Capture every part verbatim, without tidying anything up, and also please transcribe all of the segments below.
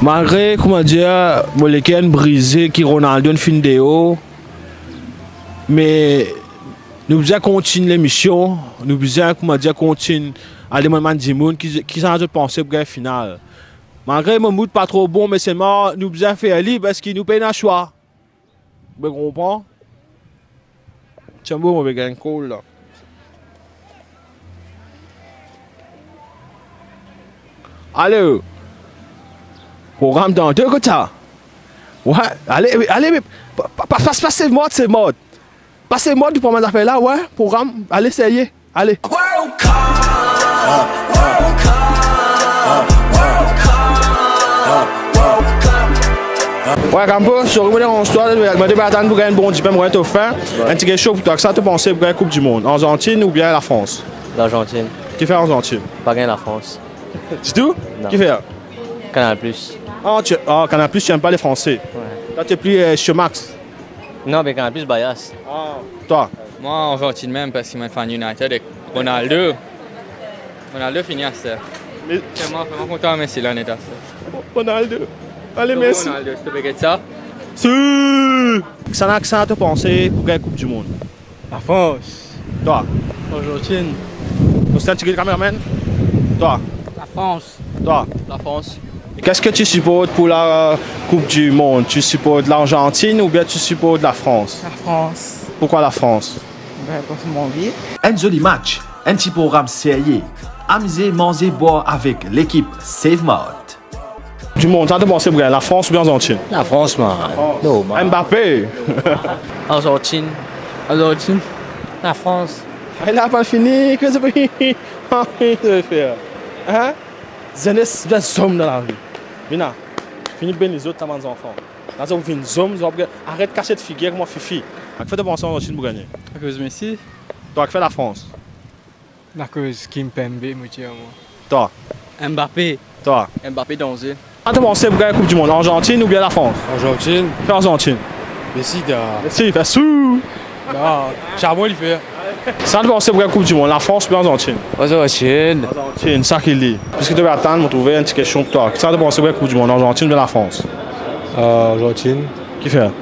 Malgre, koumadir, mo leker inn brize ki Ronaldo inn finn deor, me nou bizin kontign lemision, nou bizin, koumadir, kontign al demann bann dimoun ki, ki sa zot panse pou gagn final. Malgre mo mood pa tro bon, me selman nou bizin fer li parski nou pena swa. Ou pe konpran? Tienbo, mo pe gagn call la. Alo. Program tanto kot sa? Wi, ale, ale, pa, pa, pas, pas, save mode, save mode. Pas save mode pou pran bann zafer la, wi, program, ale, serye. Ale. World Cup, World Cup, World Cup, World Cup. Wi, Campo, sorry mo deranz twa, me to pe atann pou gagn bon dipin, mo gagn to fin. Wi. Enn ti kestion pou twa, ki sa to panse pou gagn Koup di Mond, Arzantin oubien Lafrans? Larzantin. Kifer Arzantin? Pa gagn Lafrans. Ditou? Non. Kifer? Canal Plus. Ah, tu, ah, Canal Plus, tu aimes pas les Français. Wi. Toi, tu es plus, euh, Showmax. Non, be Canal Plus bias. Ah, twa? Mwa, Arzantin mem, parski mo fan United ek Ronaldo. Ronaldo fini aster. Me... Telman, telman kontan Messi la net aster. Ronaldo. Ale, Messi. Ronaldo, si to pe get sa. Si. Kisannla, kisannla to panse pou gagn Koup di Mond? Lafrans. Twa? Arzantin. Ou se enn ti kameramann? Twa? Lafrans. Twa? Lafrans. Et qu'est-ce que tu supportes pour la Coupe du Monde? Tu supportes l'Argentine ou bien tu supportes la France? Lafrans. Pourquoi la France? Ben, parski mo anvi. Enn zoli match, enn ti program serye. Amize, manze, bwar avek lekip Save Mart. Koup di Mond, sa to panse pou gagn, Lafrans oubien Arzantin? Lafrans, man. Lafrans. Normal. Mbappé. Arzantin. Arzantin. Lafrans. Ay, la pa fini, kouma sa pou fini? Kouma sa pou fer? Hein? Zenes, vinn zom dan lavi. Vinn la. Fini beni zot, sa bann zanfan. La, zot vinn zom, zot aret kasiet figir kouma fifi. Kifer to panse Arzantin pou gagne? Akoz Messi. Twa, kifer Lafrans? Akoz Kimpembe, mo dir mwa. Twa? Mbappé. Twa? Mbappé danze. Sa to panse pou gagn Koup di Mond, Arzantin oubien Lafrans? Arzantin. Kifer Arzantin? Messi, da. Messi, fer sou. Non, zamem li fer. Sa to panse pou gagn Koup di Mond, Lafrans oubien Arzantin? Arzantin. Arzantin, sa ki li. Piski to pe atann, mo trouve enn ti kestion pou twa. Sa to panse pou gagn Koup di Mond, Arzantin oubien Lafrans? Euh, Arzantin. Kifer?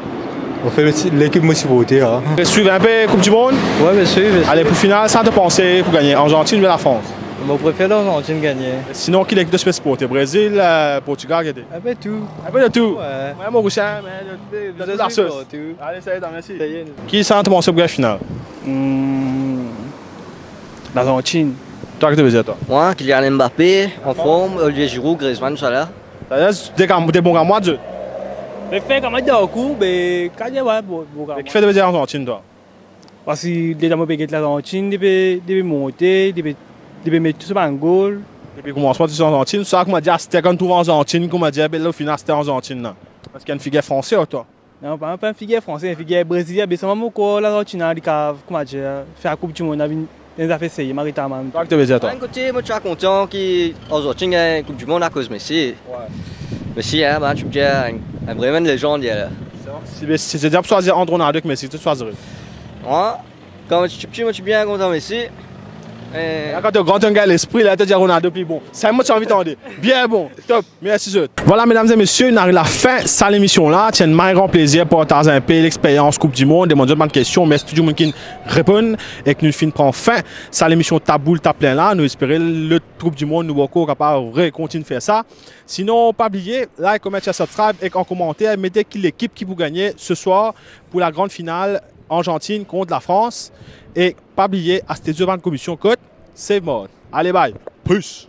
Anfin, lekip mo siporte, hein. Ou swiv enpe Koup di Mond? Wi, mo swiv, mo swiv. Ale, pou final, sa to panse pou gagne, Arzantin oubien Lafrans? Mo prefer Larzantin gagne. Sinon, ki lekip to pe siporte? Brezil, euh, Portigal, gete? Enpe tou. Enpe de tou? Wi. Wi, mo rousin, me de, de, de tou lasos. Partou. Ale, serye, mersi. Serye. Kisannla to panse pou gagn final? Hmm, Larzantin. Twa, ki to pe dir, twa? Mwa, Kylian Mbappé, anform, Olivier Giroud, Griezmann, tousala. Sa, de bon kamwad, zot. Be fer kamwad dan kou, be, kan, wi, bon, bon kamwad. Me kifer to pe dir Larzantin, twa? Parski deza mo pe get Larzantin, li pe, li pe monte, li pe, li pe met tou so bann gol. Depi koumansman, to ti Larzantin, sa, koumadir, aster kan trouv Larzantin, koumadir, be, la fini aster Larzantin la. Parski enn figir Franse, twa. Non, pa, pa enn figir Franse, enn figir Brezilien, be selman mo krwar Larzantin la, li kav, koumadir, fer Koup di Mond la vinn enn zafer serye, mo aret mem. Twa, ki to pe dir, twa? Enn kote, mo ti kontan ki Larzantin gagn Koup di Mond akoz Messi. Wi. Messi, hein, bann, ti dir, enn, enn vremem enn lezand, li la. Si, si, si, si to ti pou swazir ant Ronaldo ek Messi, ki to swazire? Mwa, kan mo ti piti, mo ti bien kontan Messi. Eh. La, kan to gran, to gagn lespri, la, to dir Ronaldo pli bon. Sa, mo ti anvi tande. Bien bon. Top. Mersi zot. Vwala, medam e mesie, nou ariv lafin sa lemision la. Ti enn mari gran plezir partaz enpe lexperyans Koup di Mond, demann zot bann kestion. Mersi tou dimoun ki reponn ek nou finn pran fin sa lemision Taboul Taplin la. Nou espere lot Koup di Mond nou ankor kapav rekontign fer sa. Sinon, pa bliye, like, comment, share, subscribe ek an komanter, mete ki lekip ki pou gagne seswar pou la gran final Arzantin kont Lafrans. E pa bliye, aste zot bann komision kot Save Mart. Ale, bye. Peace.